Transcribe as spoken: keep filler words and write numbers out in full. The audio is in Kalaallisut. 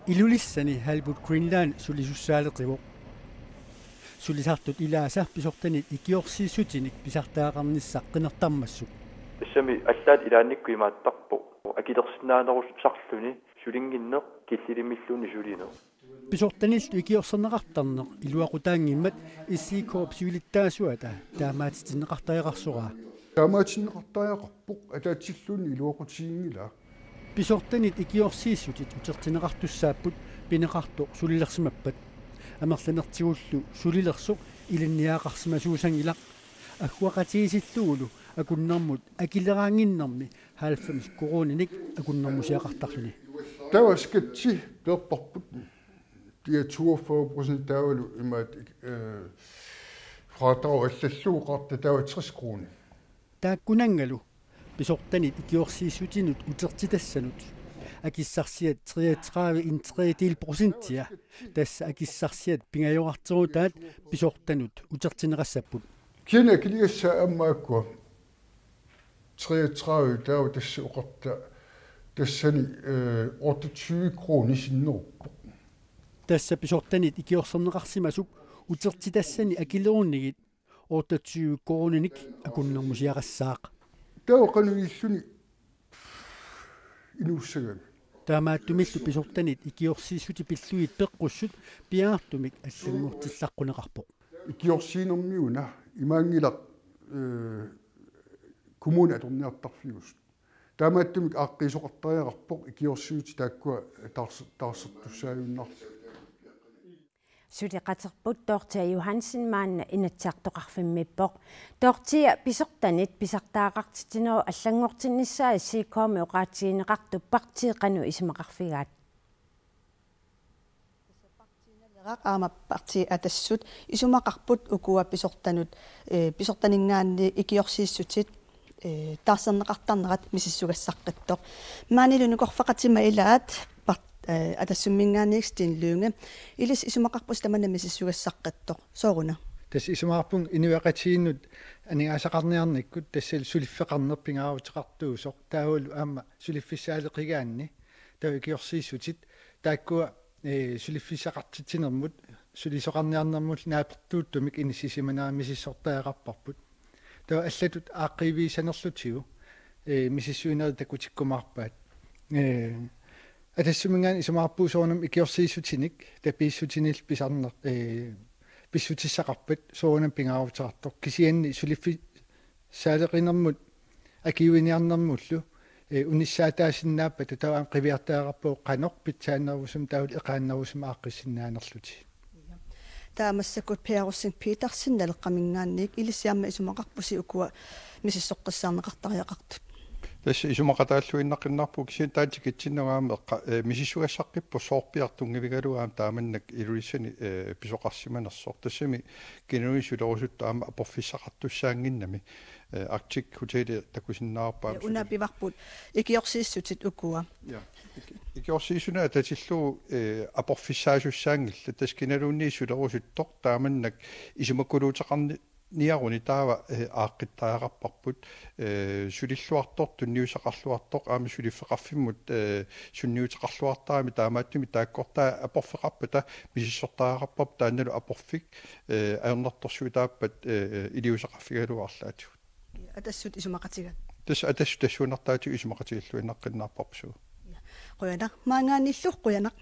Ilulissani Halvood Greenland sulisussaaleqivoq. Sulisartut ilaasa pisortanit ikiorsiissutinik pisartagaqarnissaq qinertarmassuk. Tassami allaat ilaannikkut imaattarpoq. Akilersinnaanerusarluni sulinnginneq killilimmilluunniit sulineq. Pisortanillu ikiorserneqartarneq iluaqutaanngimmat S C K-p siulittaasuata taamaatitinneqartariaqarsoraa. Taamaatinneqartariaqarpoq ataatsilluunniit iluaqutiginngilaat. Pisortanit ikiorsiissutit utertinneqartussaapput pineqartoq sulilersimappat. Amerlanertigullu sulilersoq ilinniagaqarsimasuusanngilaq. Agguaqatigiissillugulu akunnermut akileraannginnermi halvfems koruuninik akunnermusiaqartarluni. Taava skatsi peerparput. De er toogfyrre procent taavalu imaat eh, fradrag allallugu qarta taava tres kroner. Taakkunanngalu pisortanit ikiorsiissutinut utertitassanut akissarsiat treogtredive en tredjedel procentia, tassa akissarsiat pingajorarterutaat pisortanut utertinneqassapput. Kina kiliassa ammaakkua treogtredive taava tassa oqarta tassani eh, otteogtyve kroner sinneruppoq. Tassa pisortanit ikiorserneqarsimasuk utertitassani akilerunnigit otteogtyve koruuninik akunnermusiaqassaaq. Taava qanoq illuni inuussagami. Taamaattumillu pisortanit ikiorsiissutit pillugit peqqussut piaartumik allanngortillaqquneqarpoq. Ikiorsiinermi una imaanngilaq eh, kommuni atorniartarfiusut. Taamaattumik aaqqiisoqartariaqarpoq ikiorsiissutit taakkua taarse- taarsertussaajunnaarlugit. Suleqaterput Dorthea Johansen maanna Inatsisartoqarfimmiippoq. Dorthea, pisortanit pisartagaqartitsinerup allanngortinnissaa S C K-mi oqaatigineqartup partii qanoq isumaqarfigaat? Aamma partii Atassut isumaqarput ukua pisortanut eh, pisortaninngaanniit ikiorsiissutit eh, taarserneqartarnerat misissugassaqqittoq. Maanilu nukorfaqatima ilaat par- eh, Atassumminngaanniit Steen Lynge. Ilissi isumaqarpusi tamanna misissugassaqqittoq. Sooruna? Tassa isumaqarpunga inuiaqatigiinnut aningaasaqarniarnikkut tassalu suliffeqarneq pingaaruteqartuusoq taavalu aamma suliffissaaleqigaanni taava ikiorsiissutit taakkua eh, suliffissaqartitsinermut sulisoqarniarnermullu naapertuuttumik inissisimanera misissortariaqarparput. Taava allatut aaqqiivigisanerlutigu eh, misissuinerit takutikkumaarpaat. Eh, Atassumminngaanniit isumaqarpugut soorunami ikiorsiissutinik tapiissutinillu pisarneq eh, pissutissaqarpat soorunami pingaaruteqartoq kisianni suliffissaaleqinermut akiuiniarnermullu eh, unissaataasinnaappata taava aamma qiviartariaqarpagut qanoq pitsaannerusumik taavalu eqaannerusumik aaqqissinnaanerlutigit. Taava massakkut Per Rosing Petersen Naleqqaminngaanniit, ilissi aamma isumaqarpusi ukua misissoqqissaarneqartariaqartut? Tassa isumaqataalluinnaqqinnaarpugut kisianni taanna tikitsinnagu aamma eqqa- eh, misissugassaqqippoq soorpiaq tunngavigalugu aamma taamannak Ilulissani eh, pisoqarsimanersoq. Tassami kinaluunniit sulerusuttut aamma aporfissaqartussaannginnami eh, Arctic Hoteli takusinnaavarput aamma. Una pivarput ikiorsiissutit ukua. Ja. Iki- Ikiorsiissuneq atatillugu eh, aporfissaasussaanngillat, tassa kinaluunniit sulerusuttoq taamannak isumakuluuteqarniaruni taava eh, aaqqittariaqarparput eh, sulilluartoq tunniussaqarluartoq aamma suliffeqarfimmut eh, sunniuteqarluartarami taamaattumik taakkortaa aporfeqarpata misissortariaqarparput taannalu aporfik eh, ajornartorsiutaappat eh, iliuuseqarfigalugu arlaatigut. Atassut isumaqatigaat. Tassa Atassut tassuunartaatigut isumaqatigalluinnaqqinnaarparput suu. Qujanaq, maanngaanniillu qujanaq.